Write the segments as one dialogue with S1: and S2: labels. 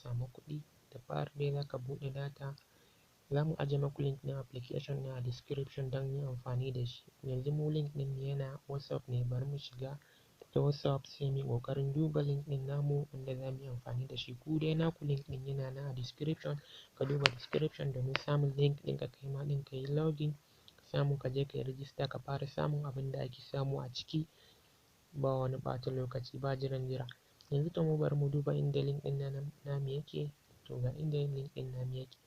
S1: samu kuɗi. Da fari dai za ka buɗe data. Za mu ajiye maku link ɗin application ɗin a description don yin amfani da shi. Yanzu mu link ɗin yana WhatsApp ne, bari mu shiga ta WhatsApp sai mu yi ƙoƙarin duba link ɗin namu wanda za mu yi amfani da shi. Ku dai naku link ɗin yana nan a description, ka duba description domin samun link ɗin ka kai ma ɗin ka yi login, ka samu ka je ka yi register ka fara samun abin da ake samu a ciki. Ba wani ɓata lokaci ba jiran jira. Yanzu to mu bari mu duba inda link ɗin namu yake. To ga inda link ɗin namu yake.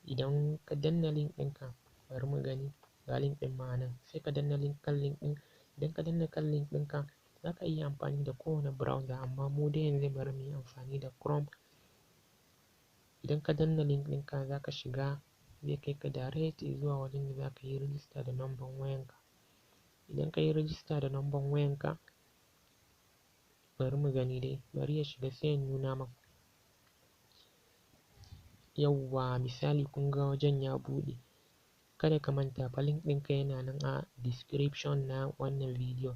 S1: Idan ka danna link ɗinka, bari mu gani ga link ɗin ma nan, sai ka danna link kan link ɗin. Idan ka danna kan link ɗinka, za ka iya amfani da kowane browser, amma mu dai yanzu bari mu yi amfani da Chrome. Idan ka danna link ɗinka za ka shiga, zai kai ka direct zuwa wajen da za ka yi register da number wayanka. Idan ka yi register da number wayanka, bari mu gani dai, bari ya shiga sai in nuna maku. Yawwa, misali kun ga wajen ya buɗe. Kada ka manta fa link ɗinka yana nan a description na wannan bidiyo.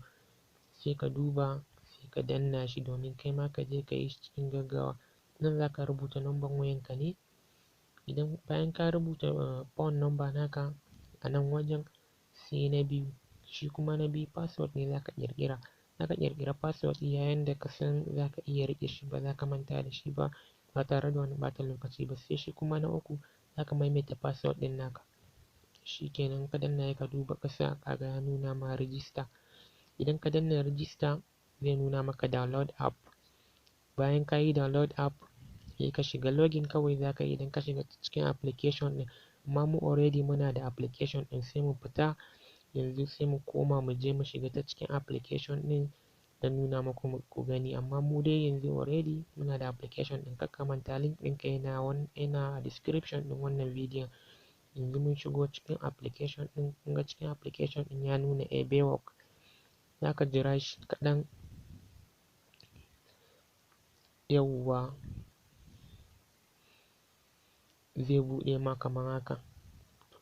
S1: Sai ka duba, sai ka danna shi domin kai ma ka je ka yi shi cikin gaggawa. Nan za ka rubuta number wayanka ne. Idan bayan ka rubuta phone number naka a nan wajen, sai na biyu, shi kuma na biyu password ne za ka ƙirƙira. Za ka ƙirƙira password yayin da ka san za ka iya riƙe shi, ba za ka manta da shi ba, ba tare da wani ɓata lokaci ba. Sai shi kuma na uku, za ka maimaita password ɗin naka. Shi kenan, ka danna ka duba ƙasa ka ga ya nuna ma register. Idan ka danna register, zai nuna maka download app. Bayan ka yi download app, sai ka shiga login kawai za ka yi idan ka shiga cikin application ɗin. Amma mu already muna da application ɗin, sai mu fita yanzu sai mu koma mu je mu shiga ta cikin application ɗin don nuna maku ku gani. Amma mu dai yanzu already muna da application ɗin. Kar ka manta link ɗinka yana a description ɗin wannan bidiyon. Yanzu mun shigo cikin application ɗin, kun ga cikin application ɗin ya nuna Ebework. Za ka jira shi kaɗan. Yawwa, zai buɗe ma kamar haka.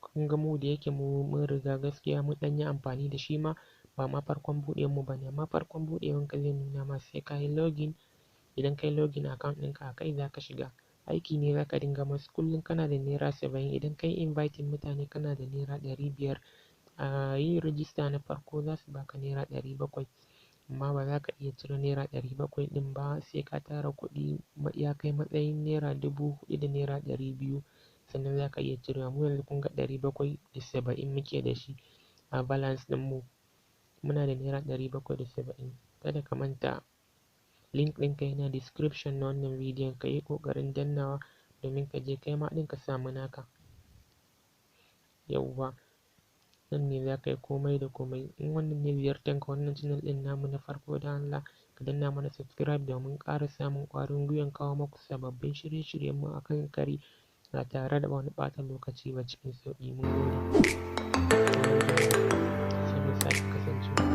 S1: Kun ga mu da yake mu mun riga gaskiya mun ɗan yi amfani da shi ma, ba ma farkon buɗewar mu bane, amma farkon buɗewan ka zai nuna ma sai ka yi login. Idan ka yi login account ɗinka a kai za ka shiga. Aiki ne za ka dinga masu kullum, kana da naira 70. Idan ka yi inviting mutane, kana da naira 500. A yin register na farko za su baka naira 700, amma ba za ka iya cire naira 700 ɗin ba sai ka tara kuɗi ya kai matsayin naira 4,200, sannan za ka iya cirewa. Mu yanzu kun ga 770 muke da shi a balance ɗinmu. Muna da naira 770. Kada ka manta link ɗinka yana description na wannan bidiyon, ka yi ƙoƙarin dannawa domin ka je kai ma ɗin ka samu naka. Yawwa, nan ne za ka yi komai da komai. In wannan ne ziyartar ka wannan channel ɗin namu na farko, don Allah ka danna mana subscribe domin ƙara samun ƙwarin gwiwan kawo maku sababbin shirye-shiryenmu a kan kari ba tare da wani ɓata lokaci ba, cikin sauƙi. Mun gode. Sai mun sake kasancewa.